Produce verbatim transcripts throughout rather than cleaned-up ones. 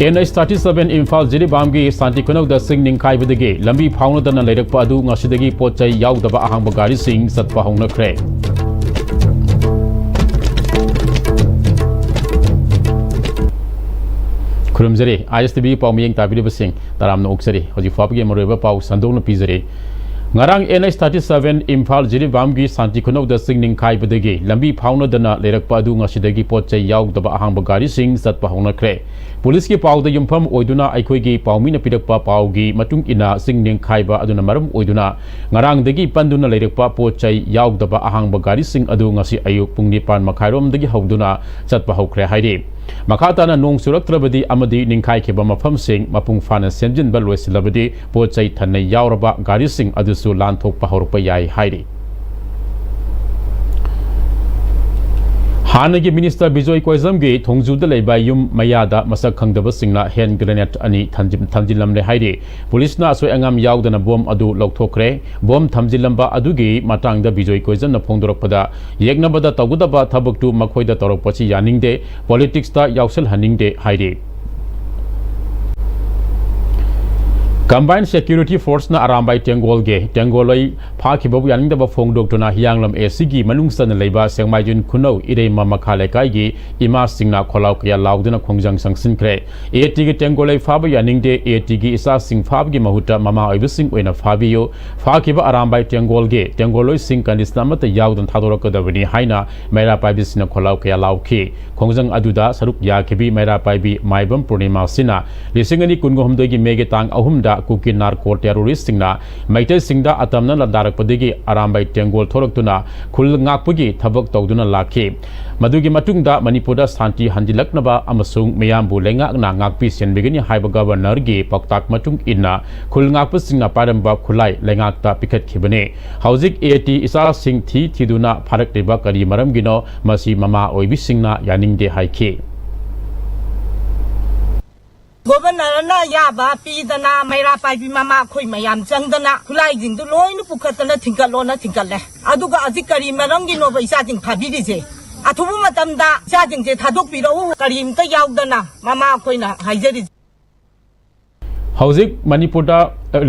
And H thirty seven Imphal ꯖꯤꯔꯤꯕꯥꯝꯒꯤ ꯁꯥꯟꯇꯤ ꯈꯨꯅꯧꯗ ꯁꯤꯡ ꯅꯤꯡꯈꯥꯏꯕꯗꯒꯤ ꯂꯝꯕꯤ ꯐꯥꯎꯅꯗꯅ ꯂꯩꯔꯛꯄ ꯑꯗꯨ ꯉꯁꯤꯗꯒꯤ ꯄꯣꯠ ꯆꯩ ꯌꯥꯎꯗꯕ ꯑꯍꯥꯡꯕ ꯒꯥꯔꯤꯁꯤꯡ ꯆꯠꯄ ꯍꯧꯅꯈ꯭ꯔꯦ꯫ ꯈꯨꯔꯨꯝꯖꯔꯤ, ꯑꯥꯏ ꯑꯦꯁ ꯇꯤ ꯚꯤ ꯄꯥꯎ ꯃꯤꯠꯌꯦꯡ ꯇꯥꯕꯤꯔꯤꯕꯁꯤꯡ ꯇꯔꯥꯝꯅ ꯑꯣꯛꯆꯔꯤ꯫ ꯍꯧꯖꯤꯛ ꯐꯥꯎꯕꯒꯤ ꯃꯔꯨꯑꯣꯏꯕ ꯄꯥꯎ ꯁꯟꯗꯣꯛꯅ ꯄꯤꯖꯔꯤ꯫ ꯉꯔꯥꯡ N H thirty seven Imphal ꯖꯤꯔꯤꯕꯥꯝꯒꯤ ꯁꯥꯟꯇꯤ ꯈꯨꯅꯧꯗ ꯁꯤꯡ ꯅꯤꯡꯈꯥꯏꯕꯗꯒꯤ ꯂꯝꯕꯤ ꯐꯥꯎꯅꯗꯅ ꯂꯩꯔꯛꯄ ꯑꯗꯨ ꯉꯁꯤꯗꯒꯤ ꯄꯣꯠ ꯆꯩ ꯌꯥꯎꯗꯕ ꯑꯍꯥꯡꯕ ꯒꯥꯔꯤꯁꯤꯡ ꯆꯠꯄ ꯍꯧꯅꯈ꯭ꯔꯦ꯫ ꯄꯨꯂꯤꯁꯀꯤ ꯄꯥꯎꯗ ꯌꯨꯝꯐꯝ ꯑꯣꯏꯗꯨꯅ ꯑꯩꯈꯣꯏꯒꯤ ꯄꯥꯎꯃꯤꯅ ꯄꯤꯔꯛꯄ ꯄꯥꯎꯒꯤ ꯃꯇꯨꯡ ꯏꯟꯅ, ꯁꯤꯡ ꯅꯤꯡꯈꯥꯏꯕ ꯑꯗꯨꯅ ꯃꯔꯝ ꯑꯣꯏꯗꯨꯅ ꯉꯔꯥꯡꯗꯒꯤ ꯄꯟꯗꯨꯅ ꯂꯩꯔꯛꯄ ꯄꯣꯠ ꯆꯩ ꯌꯥꯎꯗꯕ ꯑꯍꯥꯡꯕ ꯒꯥꯔꯤꯁꯤꯡ ꯑꯗꯨ ꯉꯁꯤ ꯑꯌꯨꯛ ꯄꯨꯡ ꯅꯤꯄꯥꯟ ꯃꯈꯥꯏꯔꯣꯝꯗꯒꯤ ꯍꯧꯗꯨꯅ ꯆꯠꯄ ꯍꯧꯈ꯭ꯔꯦ ꯍꯥꯏꯔꯤ꯫ ꯃꯈꯥ ꯇꯥꯅ ꯅꯣꯡ ꯆꯨꯔꯛꯇ꯭ꯔꯕꯗꯤ ꯑꯃꯗꯤ ꯅꯤꯡꯈꯥꯏꯈꯤꯕ ꯃꯐꯝꯁꯤꯡ ꯃꯄꯨꯡ ꯐꯥꯅ ꯁꯦꯝꯖꯤꯟꯕ ꯂꯣꯏꯁꯤꯜꯂꯕꯗꯤ ꯄꯣꯠ ꯆꯩ ꯊꯟꯅ ꯌꯥꯎꯔꯕ ꯒꯥꯔꯤꯁꯤꯡ ꯑꯗꯨꯁꯨ ꯂꯥꯟꯊꯣꯛꯄ ꯍꯧꯔꯛꯄ ꯌꯥꯏ ꯍꯥꯏꯔꯤ꯫ ꯍꯥꯟꯅꯒꯤ ꯃꯤꯅꯤꯁꯇꯔ ꯕꯤꯖꯣꯏ ꯀꯣꯏꯖꯝꯒꯤ ꯊꯣꯡꯖꯨꯗ ꯂꯩꯕ ꯌꯨꯝ ꯃꯌꯥꯗ ꯃꯁꯛ ꯈꯪꯗꯕꯁꯤꯡꯅ ꯍꯦꯟ ꯒ꯭ꯔꯦꯅꯦꯗ ꯑꯅꯤ ꯊꯝꯖꯤꯟ-, ꯊꯝꯖꯤꯜꯂꯝꯂꯦ ꯍꯥꯏꯔꯤ꯫ ꯄꯨꯂꯤꯁꯅ ꯑꯁꯣꯏ ꯑꯉꯥꯝ ꯌꯥꯎꯗꯅ ꯕꯣꯝ ꯑꯗꯨ ꯂꯧꯊꯣꯛꯈ꯭ꯔꯦ꯫ ꯕꯣꯝ ꯊꯝꯖꯤꯜꯂꯝꯕ ꯑꯗꯨꯒꯤ ꯃꯇꯥꯡꯗ ꯕꯤꯖꯣꯏ ꯀꯣꯏꯖꯝꯅ ꯐꯣꯡꯗꯣꯔꯛꯄꯗ, ꯌꯦꯛꯅꯕꯗ ꯇꯧꯒꯗꯕ ꯊꯕꯛꯇꯨ ꯃꯈꯣꯏꯗ ꯇꯧꯔꯛꯄꯁꯤ ꯌꯥꯅꯤꯡꯗꯦ, ꯄꯣꯂꯤꯇꯤꯛꯁꯇ ꯌꯥꯎꯁꯜꯍꯟꯅꯤꯡꯗꯦ ꯍꯥꯏꯔꯤ꯫ Combined Security Forceꯅ ꯑꯔꯥꯝꯕꯥꯏ ꯇꯦꯡꯒꯣꯜꯒꯤ ꯇꯦꯡꯒꯣꯜꯂꯣꯏ ꯐꯥꯈꯤꯕꯕꯨ ꯌꯥꯅꯤꯡꯗꯕ ꯐꯣꯡꯗꯣꯛꯇꯨꯅ ꯍꯤꯌꯥꯡꯂꯝ ꯑꯦ ꯁꯤꯒꯤ ꯃꯅꯨꯡ ꯆꯟꯅ ꯂꯩꯕ ꯁꯦꯡꯃꯥꯏꯖꯤꯟ ꯈꯨꯅꯧ ꯏꯔꯩꯃ ꯃꯈꯥ ꯂꯩꯀꯥꯏꯒꯤ ꯏꯃꯥꯁꯤꯡꯅ ꯈꯣꯜꯂꯥꯎ ꯀꯌꯥ ꯂꯥꯎꯗꯨꯅ ꯈꯣꯡꯖꯪ ꯆꯪꯁꯤꯟꯈ꯭ꯔꯦ꯫ ꯑꯦ ꯇꯤꯒꯤ ꯇꯦꯡꯒꯣꯜꯂꯣꯏ ꯐꯥꯕ ꯌꯥꯅꯤꯡꯗꯦ, ꯑꯦ ꯇꯤꯒꯤ ꯏꯆꯥꯁꯤꯡ ꯐꯥꯕꯒꯤ ꯃꯍꯨꯠꯇ ꯃꯃꯥ ꯑꯣꯏꯕꯁꯤꯡ ꯑꯣꯏꯅ ꯐꯥꯕꯤꯌꯨ, ꯐꯥꯈꯤꯕ ꯑꯔꯥꯝꯕꯥꯏ ꯇꯦꯡꯒꯣꯜꯒꯤ ꯇꯦꯡꯒꯣꯜꯂꯣꯏꯁꯤꯡ ꯀꯟꯗꯤꯁꯟ ꯑꯃꯠꯇ ꯌꯥꯎꯗꯅ ꯊꯥꯗꯣꯔꯛꯀꯗꯕꯅꯤ ꯍꯥꯏꯅ ꯃꯩꯔꯥ ꯄꯥꯏꯕꯤꯁꯤꯡꯅ ꯈꯣꯜꯂꯥꯎ ꯀꯌꯥ ꯂꯥꯎꯈꯤ꯫ ꯈꯣꯡꯖꯪ ꯑꯗꯨꯗ ꯁꯔꯨꯛ ꯌꯥꯈꯤꯕꯤ ꯃꯩꯔꯥ ꯄꯥꯏꯕꯤ ꯃꯥꯏꯕꯝ ꯄꯨꯔꯅꯤꯃꯥꯁꯤꯅ ꯂꯤꯁꯤꯡ ꯑꯅꯤ ꯀꯨꯟꯍꯨꯝꯗꯣꯏꯒꯤ ꯃꯦꯒꯤ ꯇꯥꯡ ꯑꯍꯨꯝꯗ ꯀꯨꯀꯤ ꯅꯥꯔꯀꯣ ꯇꯦꯔꯣꯔꯤꯁꯁꯤꯡꯅ ꯃꯩꯇꯩꯁꯤꯡꯗ ꯑꯇꯝꯅ ꯂꯥꯟꯗꯥꯔꯛꯄꯗꯒꯤ ꯑꯔꯥꯝꯕꯥꯏ ꯇꯦꯡꯒꯣꯜ ꯊꯣꯔꯛꯇꯨꯅ ꯈꯨꯜ ꯉꯥꯛꯄꯒꯤ ꯊꯕꯛ ꯇꯧꯗꯨꯅ ꯂꯥꯛꯈꯤ꯫ ꯃꯗꯨꯒꯤ ꯃꯇꯨꯡꯗ ꯃꯅꯤꯄꯨꯔꯗ ꯁꯥꯟꯇꯤ ꯍꯟꯖꯤꯜꯂꯛꯅꯕ ꯑꯃꯁꯨꯡ ꯃꯤꯌꯥꯝꯕꯨ ꯂꯩꯉꯥꯛꯅ ꯉꯥꯛꯄꯤ ꯁꯦꯟꯕꯤꯒꯅꯤ ꯍꯥꯏꯕ ꯒꯕꯔꯅꯔꯒꯤ ꯄꯥꯎꯇꯥꯛ ꯃꯇꯨꯡ ꯏꯟꯅ ꯈꯨꯜ ꯉꯥꯛꯄꯁꯤꯡꯅ ꯄꯥꯏꯔꯝꯕ ꯈꯨꯠꯂꯥꯏ ꯂꯩꯉꯥꯛꯇ ꯄꯤꯈꯠꯈꯤꯕꯅꯤ꯫ ꯍꯧꯖꯤꯛ ꯑꯦ ꯇꯤ ꯏꯆꯥꯁꯤꯡ ꯊꯤ ꯊꯤꯗꯨꯅ ꯐꯥꯔꯛꯂꯤꯕ ꯀꯔꯤ ꯃꯔꯝꯒꯤꯅꯣ, ꯃꯁꯤ ꯃꯃꯥ ꯑꯣꯏꯕꯤꯁꯤꯡꯅ ꯌꯥꯅꯤꯡꯗꯦ ꯍꯥꯏꯈꯤ꯫ ꯒꯣꯕꯔꯅꯔꯅ ꯑꯌꯥꯕ ꯄꯤꯗꯅ ꯃꯩꯔꯥ ꯄꯥꯏꯕꯤ ꯃꯃꯥ ꯑꯩꯈꯣꯏ ꯃꯌꯥꯝ ꯆꯪꯗꯅ ꯈꯨꯠꯂꯥꯏꯁꯤꯡꯗꯨ ꯂꯣꯏꯅ ꯄꯨꯈꯠꯇꯅ ꯊꯤꯡꯀꯠꯂꯣꯅ ꯊꯤꯡꯀꯠꯂꯦ꯫ ꯑꯗꯨꯒ ꯍꯧꯖꯤꯛ ꯀꯔꯤ ꯃꯔꯝꯒꯤꯅꯣꯕ ꯏꯆꯥꯁꯤꯡ ꯐꯥꯕꯤꯔꯤꯁꯦ? ꯑꯊꯨꯕ ꯃꯇꯝꯗ ꯏꯆꯥꯁꯤꯡꯁꯦ ꯊꯥꯗꯣꯛꯄꯤꯔꯛꯎ, ꯀꯔꯤꯝꯇ ꯌꯥꯎꯗꯅ ꯃꯃꯥ ꯑꯩꯈꯣꯏꯅ ꯍꯥꯏꯖꯔꯤꯁꯦ꯫ ꯍꯧꯖꯤꯛ ꯃꯅꯤꯄꯨꯔꯗ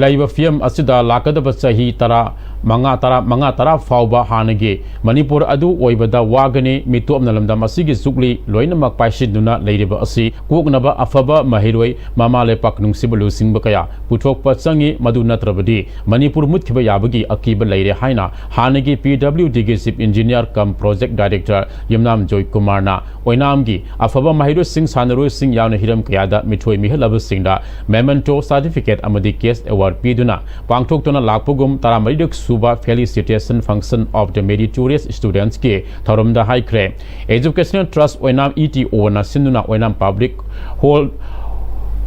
ꯂꯩꯔꯤꯕ ꯐꯤꯕꯝ ꯑꯁꯤꯗ ꯂꯥꯛꯀꯗꯕ ꯆꯍꯤ ꯇꯔꯥ ꯃꯉꯥ, ꯇꯔꯥ ꯃꯉꯥ, ꯇꯔꯥ ꯐꯥꯎꯕ ꯍꯥꯟꯅꯒꯤ ꯃꯅꯤꯄꯨꯔ ꯑꯗꯨ ꯑꯣꯏꯕꯗ ꯋꯥꯒꯅꯤ꯫ ꯃꯤꯇꯣꯞꯅ ꯂꯝꯗꯝ ꯑꯁꯤꯒꯤ ꯆꯨꯛꯂꯤ ꯂꯣꯏꯅꯃꯛ ꯄꯥꯏꯁꯤꯟꯗꯨꯅ ꯂꯩꯔꯤꯕ ꯑꯁꯤ ꯀꯣꯛꯅꯕ ꯑꯐꯕ ꯃꯍꯩꯔꯣꯏ, ꯃꯃꯥ ꯂꯩꯄꯥꯛ ꯅꯨꯡꯁꯤꯕ ꯂꯨꯆꯤꯡꯕ ꯀꯌꯥ ꯄꯨꯊꯣꯛꯄ ꯆꯪꯏ꯫ ꯃꯗꯨ ꯅꯠꯇ꯭ꯔꯕꯗꯤ ꯃꯅꯤꯄꯨꯔ ꯃꯨꯠꯈꯤꯕ ꯌꯥꯕꯒꯤ ꯑꯀꯤꯕ ꯂꯩꯔꯦ ꯍꯥꯏꯅ ꯍꯥꯟꯅꯒꯤ P W D ꯒꯤ Chief Engineer cum Project Director ꯌꯨꯝꯅꯥꯝ ꯖꯣꯏꯀꯨꯃꯥꯔꯅ ꯑꯣꯏꯅꯥꯝꯒꯤ ꯑꯐꯕ ꯃꯍꯩꯔꯣꯏꯁꯤꯡ, ꯁꯥꯟꯅꯔꯣꯏꯁꯤꯡ ꯌꯥꯎꯅ ꯍꯤꯔꯝ ꯀꯌꯥꯗ ꯃꯤꯊꯣꯏ ꯃꯤꯍꯦꯜꯂꯕꯁꯤꯡꯗ memento certificate ꯑꯃꯗꯤ cash award ꯄꯤꯗꯨꯅ ꯄꯥꯡꯊꯣꯛꯇꯨꯅ ꯂꯥꯛꯄꯒꯨꯝ ꯇꯔꯥꯃꯔꯤꯔꯛ ꯁꯨꯕ Felicitation Function of the Meritorious Students ꯀꯤ ꯊꯧꯔꯝꯗ ꯍꯥꯏꯈ꯭ꯔꯦ꯫ Educational Trust ꯑꯣꯏꯅꯥꯝ E T O ꯅ ꯁꯤꯟꯗꯨꯅ ꯑꯣꯏꯅꯥꯝ Public Hall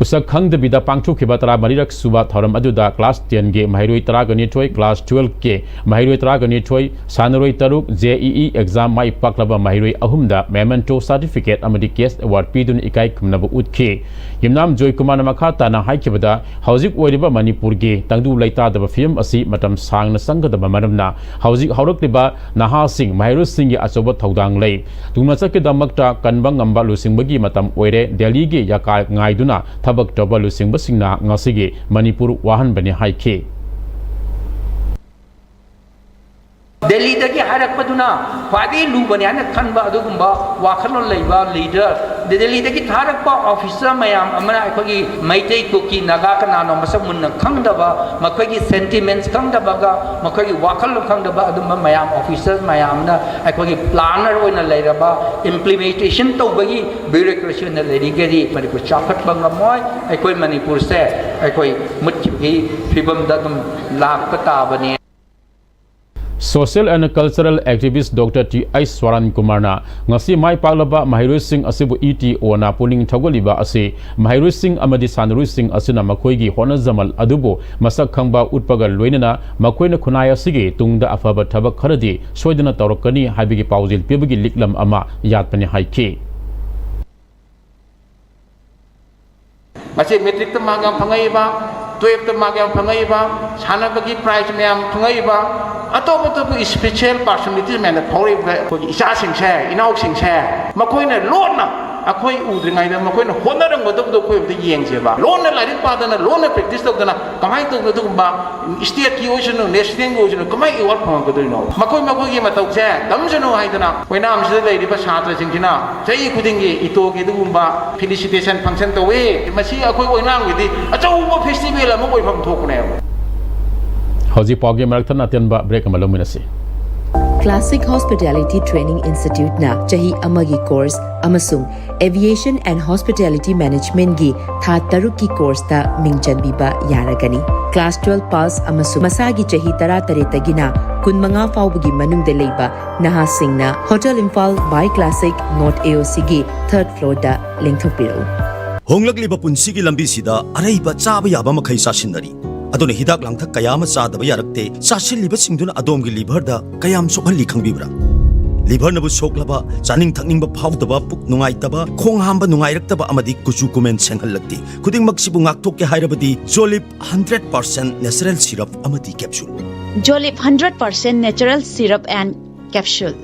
ꯎꯁꯛ ꯈꯪꯗꯕꯤꯗ ꯄꯥꯡꯊꯣꯛꯈꯤꯕ ꯇꯔꯥꯃꯔꯤꯔꯛ ꯁꯨꯕ ꯊꯧꯔꯝ ꯑꯗꯨꯗ class ten ꯒꯤ ꯃꯍꯩꯔꯣꯏ ꯇꯔꯥꯒ ꯅꯤꯊꯣꯏ, class twelve ꯀꯤ ꯃꯍꯩꯔꯣꯏ ꯇꯔꯥꯒ ꯅꯤꯊꯣꯏ, ꯁꯥꯟꯅꯔꯣꯏ ꯇꯔꯨꯛ, J E E exam ꯃꯥꯏ ꯄꯥꯛꯂꯕ ꯃꯍꯩꯔꯣꯏ ꯑꯍꯨꯝꯗ memento certificate ꯑꯃꯗꯤ cash award ꯄꯤꯗꯨꯅ ꯏꯀꯥꯏ ꯈꯨꯝꯅꯕ ꯎꯠꯈꯤ꯫ ꯌꯨꯝꯅꯥꯝ ꯖꯣꯏꯀꯨꯃꯥꯔꯅ ꯃꯈꯥ ꯇꯥꯅ ꯍꯥꯏꯈꯤꯕꯗ, ꯍꯧꯖꯤꯛ ꯑꯣꯏꯔꯤꯕ ꯃꯅꯤꯄꯨꯔꯒꯤ ꯇꯪꯗꯨ ꯂꯩꯇꯥꯗꯕ ꯐꯤꯕꯝ ꯑꯁꯤ ꯃꯇꯝ ꯁꯥꯡꯅ ꯆꯪꯒꯗꯕ ꯃꯔꯝꯅ, ꯍꯧꯖꯤꯛ ꯍꯧꯔꯛꯂꯤꯕ ꯅꯍꯥꯁꯤꯡ, ꯃꯍꯩꯔꯣꯏꯁꯤꯡꯒꯤ ꯑꯆꯧꯕ ꯊꯧꯗꯥꯡ ꯂꯩ꯫ ꯇꯨꯡ ꯃꯆꯛꯀꯤꯗꯃꯛꯇ ꯀꯟꯕ ꯉꯝꯕ ꯂꯨꯆꯤꯡꯕꯒꯤ ꯃꯇꯝ ꯑꯣꯏꯔꯦ꯫ ꯗꯦꯜꯂꯤꯒꯤ ꯌꯥꯀꯥ ꯉꯥꯏꯗꯨꯅ ꯊꯕꯛ ꯇꯧꯕ ꯂꯨꯆꯤꯡꯕꯁꯤꯡꯅ ꯉꯁꯤꯒꯤ ꯃꯅꯤꯄꯨꯔ ꯋꯥꯍꯟꯕꯅꯤ ꯍꯥꯏꯈꯤ꯫ ꯗꯦꯜꯂꯤꯗꯒꯤ ꯍꯥꯏꯔꯛꯄꯗꯨꯅ ꯈ꯭ꯋꯥꯏꯗꯒꯤ ꯂꯨꯕꯅꯤ ꯍꯥꯏꯅ ꯈꯟꯕ ꯑꯗꯨꯒꯨꯝꯕ ꯋꯥꯈꯜꯂꯣꯟ ꯂꯩꯕ leader, ꯗꯦꯜꯂꯤꯗꯒꯤ ꯊꯥꯔꯛꯄ officer ꯃꯌꯥꯝ ꯑꯃꯅ ꯑꯩꯈꯣꯏꯒꯤ ꯃꯩꯇꯩ, ꯀꯨꯀꯤ, ꯅꯥꯒꯥ ꯀꯅꯥꯅꯣ ꯃꯁꯛ ꯃꯨꯟꯅ ꯈꯪꯗꯕ, ꯃꯈꯣꯏꯒꯤ sentiments ꯈꯪꯗꯕꯒ ꯃꯈꯣꯏꯒꯤ ꯋꯥꯈꯜꯂꯣꯟ ꯈꯪꯗꯕ ꯑꯗꯨꯝꯕ ꯃꯌꯥꯝ, officers ꯃꯌꯥꯝꯅ ꯑꯩꯈꯣꯏꯒꯤ planner ꯑꯣꯏꯅ ꯂꯩꯔꯕ, implementation ꯇꯧꯕꯒꯤ bureaucracy ꯑꯣꯏꯅ ꯂꯩꯔꯤꯒꯗꯤ ꯃꯅꯤꯄꯨꯔ ꯆꯥꯎꯈꯠꯄ ꯉꯝꯃꯣꯏ꯫ ꯑꯩꯈꯣꯏ ꯃꯅꯤꯄꯨꯔꯁꯦ ꯑꯩꯈꯣꯏ ꯃꯨꯠꯈꯤꯕꯒꯤ ꯐꯤꯕꯝꯗ ꯑꯗꯨꯝ ꯂꯥꯛꯄ ꯇꯥꯕꯅꯤ꯫ Social and Cultural Activist Doctor T I ꯁ꯭ꯋꯥꯔꯥꯟ ꯀꯨꯃꯥꯔꯅ ꯉꯁꯤ ꯃꯥꯏ ꯄꯥꯛꯂꯕ ꯃꯍꯩꯔꯣꯏꯁꯤꯡ ꯑꯁꯤꯕꯨ E T O ꯅ ꯄꯨꯛꯅꯤꯡ ꯊꯧꯒꯠꯂꯤꯕ ꯑꯁꯤ ꯃꯍꯩꯔꯣꯏꯁꯤꯡ ꯑꯃꯗꯤ ꯁꯥꯟꯅꯔꯣꯏꯁꯤꯡ ꯑꯁꯤꯅ ꯃꯈꯣꯏꯒꯤ ꯍꯣꯠꯅꯖꯃꯜ ꯑꯗꯨꯕꯨ ꯃꯁꯛ ꯈꯪꯕ ꯎꯠꯄꯒ ꯂꯣꯏꯅꯅ ꯃꯈꯣꯏꯅ ꯈꯨꯟꯅꯥꯏ ꯑꯁꯤꯒꯤ ꯇꯨꯡꯗ ꯑꯐꯕ ꯊꯕꯛ ꯈꯔꯗꯤ ꯁꯣꯏꯗꯅ ꯇꯧꯔꯛꯀꯅꯤ ꯍꯥꯏꯕꯒꯤ ꯄꯥꯎꯖꯦꯜ ꯄꯤꯕꯒꯤ ꯂꯤꯛꯂꯝ ꯑꯃ ꯌꯥꯠꯄꯅꯤ ꯍꯥꯏꯈꯤ꯫ ꯃꯁꯤ matric ꯇ mark ꯌꯥꯝ ꯐꯪꯉꯛꯏꯕ, ꯇꯨꯌꯦꯜꯐꯇ ꯃꯥꯔꯛ ꯌꯥꯝ ꯐꯪꯉꯛꯏꯕ, ꯁꯥꯟꯅꯕꯒꯤ ꯄ꯭ꯔꯥꯏꯖ ꯃꯌꯥꯝ ꯐꯪꯉꯛꯏꯕ, ꯑꯇꯣꯞ ꯑꯇꯣꯞꯄ ꯏꯁꯄꯤꯁꯦꯜ ꯄꯥꯔꯁꯣꯅꯦꯂꯤꯇꯤꯁ ꯃꯌꯥꯝꯗ ꯐꯥꯎꯔꯛꯏꯕ ꯑꯩꯈꯣꯏꯒꯤ ꯏꯆꯥꯁꯤꯡꯁꯦ, ꯏꯅꯥꯎꯁꯤꯡꯁꯦ, ꯃꯈꯣꯏꯅ ꯂꯣꯟꯅ ꯑꯩꯈꯣꯏ ꯎꯗ꯭ꯔꯤꯉꯩꯗ ꯃꯈꯣꯏꯅ ꯍꯣꯠꯅꯔꯝꯒꯗꯕꯗꯣ ꯑꯩꯈꯣꯏ ꯑꯝꯇ ꯌꯦꯡꯁꯦꯕ꯫ ꯂꯣꯟꯅ ꯂꯥꯏꯔꯤꯛ ꯄꯥꯗꯅ, ꯂꯣꯟꯅ ꯄ꯭ꯔꯦꯛꯇꯤꯁ ꯇꯧꯗꯅ ꯀꯃꯥꯏꯅ ꯇꯧꯗꯅ ꯑꯗꯨꯒꯨꯝꯕ ꯏꯁꯇꯦꯠꯀꯤ ꯑꯣꯏꯁꯅꯨ, ꯅꯦꯁꯅꯦꯜꯒꯤ ꯑꯣꯏꯁꯅꯨ, ꯀꯃꯥꯏꯅ ꯑꯦꯋꯥꯔꯗ ꯐꯪꯉꯛꯀꯗꯣꯏꯅꯣ? ꯃꯈꯣꯏ ꯃꯈꯣꯏꯒꯤ ꯃꯇꯧꯁꯦ ꯇꯝꯁꯅꯨ ꯍꯥꯏꯗꯅ ꯑꯣꯏꯅꯥꯝꯁꯤꯗ ꯂꯩꯔꯤꯕ ꯁꯥꯇ꯭ꯔꯁꯤꯡꯁꯤꯅ ꯆꯍꯤ ꯈꯨꯗꯤꯡꯒꯤ ꯏꯇꯣꯒꯤ ꯑꯗꯨꯒꯨꯝꯕ ꯐꯤꯂꯤꯁꯤꯇꯦꯁꯟ ꯐꯪꯁꯟ ꯇꯧꯏ꯫ ꯃꯁꯤ ꯑꯩꯈꯣꯏ ꯑꯣꯏꯅꯥꯝꯒꯤꯗꯤ ꯑꯆꯧꯕ ꯐꯦꯁꯇꯤꯚꯦꯜ ꯑꯃ ꯑꯣꯏꯐꯝ ꯊꯣꯛꯄꯅꯦꯕ꯫ ꯍꯧꯖꯤꯛ ꯄꯥꯎꯒꯤ ꯃꯔꯛꯊꯠꯅ ꯑꯇꯦꯟꯕ ꯕ꯭ꯔꯦꯛ ꯑꯃ ꯂꯧꯃꯤꯟꯅꯁꯤ꯫ Classic Hospitality Training Institute ꯅ ꯆꯍꯤ ꯑꯃꯒꯤ ꯀꯣꯔꯁ ꯑꯃꯁꯨꯡ Aviation and Hospitality Management ꯒꯤ ꯊꯥ ꯇꯔꯨꯛꯀꯤ ꯀꯣꯔꯁꯇ ꯃꯤꯡ ꯆꯟꯕꯤꯕ ꯌꯥꯔꯒꯅꯤ꯫ ꯀ꯭ꯂꯥꯁ ꯇꯨꯋꯦꯜꯐ ꯄꯥꯁ ꯑꯃꯁꯨꯡ ꯃꯁꯥꯒꯤ ꯆꯍꯤ ꯇꯔꯥꯇꯔꯦꯠꯇꯒꯤꯅ ꯀꯨꯟꯃꯉꯥ ꯐꯥꯎꯕꯒꯤ ꯃꯅꯨꯡꯗ ꯂꯩꯕ ꯅꯍꯥꯁꯤꯡꯅ ꯍꯣꯇꯦꯜ ꯏꯝꯐꯥꯜ ꯕꯥꯏ ꯀ꯭ꯂꯥꯁꯤꯛ ꯅꯣꯔꯠ ꯑꯦ ꯑꯣ ꯁꯤꯒꯤ ꯊꯔꯗ ꯐ꯭ꯂꯣꯔꯗ ꯂꯦꯡꯊꯣꯛꯄꯤꯔꯛꯎ꯫ ꯍꯣꯡꯂꯛꯂꯤꯕ ꯄꯨꯟꯁꯤꯒꯤ ꯂꯝꯕꯤꯁꯤꯗ ꯑꯔꯩꯕ ꯆꯥꯕ ꯌꯥꯕ ꯃꯈꯩ ꯆꯥꯁꯤꯟꯅꯔꯤ꯫ ꯑꯗꯨꯅ ꯍꯤꯗꯥꯛ ꯂꯥꯡꯊꯛ ꯀꯌꯥ ꯑꯃ ꯆꯥꯗꯕ ꯌꯥꯔꯛꯇꯦ꯫ ꯆꯥꯁꯤꯜꯂꯤꯕꯁꯤꯡꯗꯨꯅ ꯑꯗꯣꯝꯒꯤ ꯂꯤꯚꯔꯗ ꯀꯌꯥꯝ ꯁꯣꯛꯍꯜꯂꯤ ꯈꯪꯕꯤꯕ꯭ꯔꯥ? ꯂꯤꯚꯔꯅꯕꯨ ꯁꯣꯛꯂꯕ, ꯆꯥꯅꯤꯡ ꯊꯛꯅꯤꯡꯕ ꯐꯥꯎꯗꯕ, ꯄꯨꯛ ꯅꯨꯡꯉꯥꯏꯇꯕ, ꯈꯣꯡ ꯍꯥꯝꯕ ꯅꯨꯡꯉꯥꯏꯔꯛꯇꯕ ꯑꯃꯗꯤ ꯀꯨꯆꯨ ꯀꯨꯃꯦꯟ ꯁꯦꯡꯍꯜꯂꯛꯇꯦ꯫ ꯈꯨꯗꯤꯡꯃꯛꯁꯤꯕꯨ ꯉꯥꯛꯊꯣꯛꯀꯦ ꯍꯥꯏꯔꯕꯗꯤ ꯖꯣꯂꯤꯞ ꯍꯟꯗ꯭ꯔꯦꯠ ꯄꯥꯔꯁꯦꯟ ꯅꯦꯆꯔꯦꯜ ꯁꯤꯔꯞ ꯑꯃꯗꯤ capsule. Jolip hundred percent natural syrup and capsule.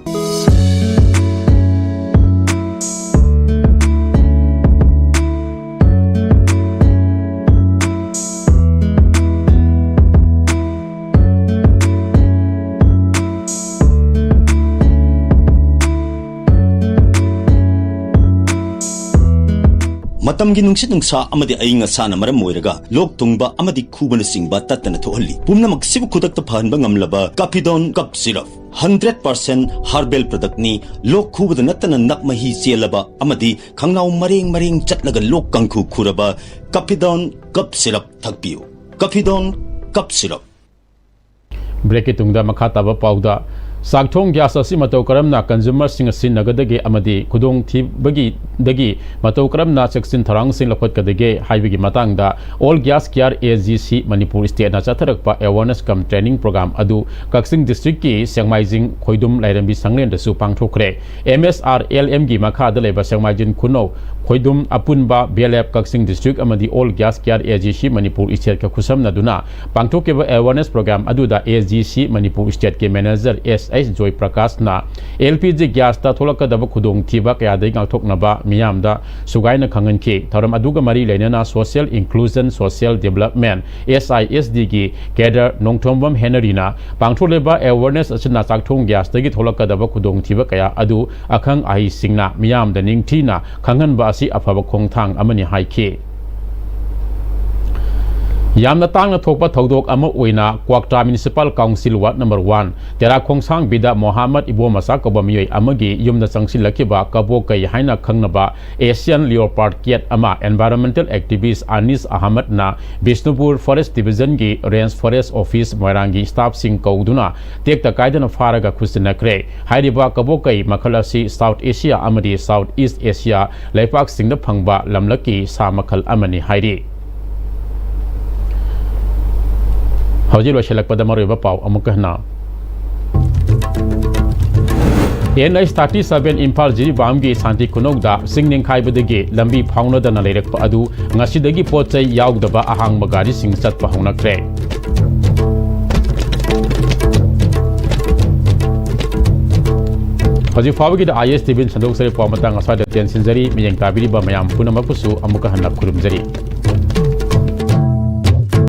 ꯃꯇꯝꯒꯤ ꯅꯨꯡꯁꯤꯠ ꯅꯨꯡꯁꯥ ꯑꯃꯗꯤ ꯑꯏꯪ ꯑꯁꯥꯅ ꯃꯔꯝ ꯑꯣꯏꯔꯒ ꯂꯣꯛ ꯊꯨꯡꯕ ꯑꯃꯗꯤ ꯈꯨꯕꯅꯆꯤꯡꯕ ꯇꯠꯇꯅ ꯊꯣꯛꯍꯜꯂꯤ꯫ ꯄꯨꯝꯅꯃꯛꯁꯤꯕꯨ ꯈꯨꯗꯛꯇ ꯐꯍꯟꯕ ꯉꯝꯂꯕ ꯀꯥꯐꯤꯗꯣꯟ ꯀꯞ ꯁꯤꯔꯞ ꯍꯟꯗ꯭ꯔꯦꯠ ꯄꯥꯔꯁꯦꯟ ꯍꯔꯕꯦꯜ ꯄ꯭ꯔꯗꯛꯅꯤ꯫ ꯂꯣꯛ ꯈꯨꯕꯗ ꯅꯠꯇꯅ ꯅꯞ ꯃꯍꯤ ꯆꯦꯜꯂꯕ ꯑꯃꯗꯤ ꯈꯪꯅꯥꯎ ꯃꯔꯦꯡ ꯃꯔꯦꯡ ꯆꯠꯂꯒ ꯂꯣꯛ ꯀꯥꯡꯈꯨ ꯈꯨꯔꯕ ꯀꯥꯐꯤꯗꯣꯟ ꯀꯞ ꯁꯤꯔꯞ ꯊꯛꯄꯤꯌꯨ꯫ ꯀꯥꯐꯤꯗꯣꯟ ꯀꯞ ꯁꯤꯔꯞ꯫ ꯕ꯭ꯔꯦꯛꯀꯤ ꯇꯨꯡꯗ ꯃꯈꯥ ꯇꯥꯕ ꯄꯥꯎꯗ, ꯆꯥꯛꯊꯣꯡ ꯒ꯭ꯌꯥꯁ ꯑꯁꯤ ꯃꯇꯧ ꯀꯔꯝꯅ ꯀꯟꯖꯨꯃꯔꯁꯤꯡꯅ ꯁꯤꯖꯤꯟꯅꯒꯗꯒꯦ ꯑꯃꯗꯤ ꯈꯨꯗꯣꯡꯊꯤꯕꯒꯤꯗꯒꯤ ꯃꯇꯧ ꯀꯔꯝꯅ ꯆꯦꯛꯁꯤꯟ ꯊꯧꯔꯥꯡꯁꯤꯡ ꯂꯧꯈꯠꯀꯗꯒꯦ ꯍꯥꯏꯕꯒꯤ ꯃꯇꯥꯡꯗ All Gas Care A G C Manipur ꯁ꯭ꯇꯦꯠꯅ ꯆꯠꯊꯔꯛꯄ ꯑꯦꯋꯥꯔꯅꯦꯁ ꯀꯝ ꯇ꯭ꯔꯦꯅꯤꯡ ꯄ꯭ꯔꯣꯒ꯭ꯔꯥꯝ ꯑꯗꯨ ꯀꯛꯆꯤꯡ ꯗꯤꯁꯇ꯭ꯔꯤꯛꯀꯤ ꯁꯦꯡꯃꯥꯏꯖꯤꯡ ꯈꯣꯏꯗꯨꯝ ꯂꯥꯏꯔꯦꯝꯕꯤ ꯁꯪꯂꯦꯟꯗꯁꯨ ꯄꯥꯡꯊꯣꯛꯈ꯭ꯔꯦ꯫ ꯑꯦꯝ ꯑꯦꯁ ꯑꯥꯔ ꯑꯦꯜ ꯑꯦꯝꯒꯤ ꯃꯈꯥꯗ ꯂꯩꯕ ꯁꯦꯡꯃꯥꯏꯖꯤꯡ ꯈꯨꯅꯧ ꯈꯣꯏꯗꯨꯝ ꯑꯄꯨꯟꯕ, B L F Kakching district ꯑꯃꯗꯤ all gas care A G C Manipur ꯏꯁꯇꯦꯠꯀ ꯈꯨꯠꯁꯝꯅꯗꯨꯅ ꯄꯥꯡꯊꯣꯛꯈꯤꯕ ꯑꯦꯋꯥꯔꯅꯦꯁ ꯄ꯭ꯔꯣꯒ꯭ꯔꯥꯝ ꯑꯗꯨꯗ ꯑꯦ ꯖꯤ ꯁꯤ ꯃꯅꯤꯄꯨꯔ ꯏꯁꯇꯦꯠꯀꯤ ꯃꯦꯅꯦꯖꯔ ꯑꯦꯁ ꯑꯩꯆ ꯖꯣꯏ ꯄ꯭ꯔꯀꯥꯁꯅ ꯑꯦꯜ ꯄꯤ ꯖꯤ ꯒ꯭ꯌꯥꯁꯇ ꯊꯣꯛꯂꯛꯀꯗꯕ ꯈꯨꯗꯣꯡꯊꯤꯕ ꯀꯌꯥꯗꯒꯤ ꯉꯥꯛꯊꯣꯛꯅꯕ ꯃꯤꯌꯥꯝꯗ ꯁꯨꯒꯥꯏꯅ ꯈꯪꯍꯟꯈꯤ꯫ ꯊꯧꯔꯝ ꯑꯗꯨꯒ ꯃꯔꯤ ꯂꯩꯅꯅ ꯁꯣꯁꯤꯌꯦꯜ ꯏꯟꯀ꯭ꯂꯨꯖꯟ, ꯁꯣꯁꯤꯌꯦꯜ ꯗꯤꯕꯂꯞꯃꯦꯟ, ꯑꯦꯁ ꯑꯥꯏ ꯑꯦꯁ ꯗꯤꯒꯤ ꯀꯦꯗꯔ ꯅꯣꯡꯊꯣꯝꯕꯝ ꯍꯦꯅꯔꯤꯅ ꯄꯥꯡꯊꯣꯛꯂꯤꯕ ꯑꯦꯋꯥꯔꯅꯦꯁ ꯑꯁꯤꯅ ꯆꯥꯛꯊꯣꯡ ꯒ꯭ꯌꯥꯁꯇꯒꯤ ꯊꯣꯛꯂꯛꯀꯗꯕ ꯈꯨꯗꯣꯡꯊꯤꯕ ꯀꯌꯥ ꯑꯗꯨ ꯑꯈꯪ ꯑꯍꯩꯁꯤꯡꯅ ꯃꯤꯌꯥꯝꯗ ꯅꯤꯡꯊꯤꯅ ꯈꯪꯍꯟꯕ ꯑꯁꯤ ꯑꯐꯕ ꯈꯣꯡꯊꯥꯡ ꯑꯃꯅꯤ ꯍꯥꯏꯈꯤ꯫ ꯌꯥꯝꯅ ꯇꯥꯡꯅ ꯊꯣꯛꯄ ꯊꯧꯗꯣꯛ ꯑꯃ ꯑꯣꯏꯅ Kwakta municipal council ward number one, Tera ꯈꯣꯡꯁꯥꯡꯕꯤꯗ ꯃꯣꯍꯥꯃꯠ ꯏꯕꯣꯃꯆꯥ ꯀꯧꯕ ꯃꯤꯑꯣꯏ ꯑꯃꯒꯤ ꯌꯨꯝꯗ ꯆꯪꯁꯤꯜꯂꯛꯈꯤꯕ ꯀꯕꯣꯀꯩ ꯍꯥꯏꯅ ꯈꯪꯅꯕ ꯑꯦꯁꯤꯌꯥꯟ ꯂꯤꯑꯣꯄꯥꯔꯗ ꯀꯦꯠ ꯑꯃ ꯑꯦꯟꯚꯥꯏꯔꯣꯟꯃꯦꯟꯇꯦꯜ ꯑꯦꯛꯇꯤꯚꯤꯁ ꯑꯅꯤꯁ ꯑꯍꯃꯗꯅ ꯕꯤꯁꯅꯨꯄꯨꯔ ꯐꯣꯔꯦꯁ ꯗꯤꯕꯤꯖꯟꯒꯤ ꯔꯦꯟꯖ ꯐꯣꯔꯦꯁ ꯑꯣꯐꯤꯁ ꯃꯣꯏꯔꯥꯡꯒꯤ ꯁ꯭ꯇꯥꯐꯁꯤꯡ ꯀꯧꯗꯨꯅ ꯇꯦꯛꯇ ꯀꯥꯏꯗꯅ ꯐꯥꯔꯒ ꯈꯨꯠꯁꯤꯟꯅꯈ꯭ꯔꯦ꯫ ꯍꯥꯏꯔꯤꯕ ꯀꯕꯣꯀꯩ ꯃꯈꯜ ꯑꯁꯤ ꯁꯥꯎꯠ ꯑꯦꯁꯤꯌꯥ ꯑꯃꯗꯤ ꯁꯥꯎꯠ ꯏꯁ ꯑꯦꯁꯤꯌꯥ ꯂꯩꯄꯥꯛꯁꯤꯡꯗ ꯐꯪꯕ ꯂꯝꯂꯛꯀꯤ ꯁꯥ ꯃꯈꯜ ꯑꯃꯅꯤ ꯍꯥꯏꯔꯤ꯫ ꯍꯧꯖꯤꯛ ꯂꯣꯏꯁꯤꯜꯂꯛꯄꯗ ꯃꯔꯨꯑꯣꯏꯕ ꯄꯥꯎ ꯑꯃꯨꯛꯀ ꯍꯟꯅ꯫ N H thirty seven Imphal ꯖꯤꯔꯤꯕꯥꯝꯒꯤ ꯁꯥꯟꯇꯤ ꯈꯨꯅꯧꯗ ꯆꯤꯡ ꯅꯤꯡꯈꯥꯏꯕꯗꯒꯤ ꯂꯝꯕꯤ ꯐꯥꯎꯅꯗꯅ ꯂꯩꯔꯛꯄ ꯑꯗꯨ ꯉꯁꯤꯗꯒꯤ ꯄꯣꯠ ꯆꯩ ꯌꯥꯎꯗꯕ ꯑꯍꯥꯡꯕ ꯒꯥꯔꯤꯁꯤꯡ ꯆꯠꯄ ꯍꯧꯅꯈ꯭ꯔꯦ꯫ ꯍꯧꯖꯤꯛ ꯐꯥꯎꯕꯒꯤꯗ ꯑꯥꯏ ꯑꯦꯁ ꯇꯤ ꯚꯤꯅ ꯁꯟꯗꯣꯛꯆꯔꯤꯕ ꯄꯥꯎ ꯃꯇꯥꯡ ꯑꯁ꯭ꯋꯥꯏꯗ ꯇꯦꯟꯁꯤꯟꯖꯔꯤ꯫ ꯃꯤꯠꯌꯦꯡ ꯇꯥꯕꯤꯔꯤꯕ ꯃꯌꯥꯝ ꯄꯨꯝꯅꯃꯛꯄꯨꯁꯨ ꯑꯃꯨꯛꯀ ꯍꯟꯅ ꯈꯨꯔꯨꯝꯖꯔꯤ꯫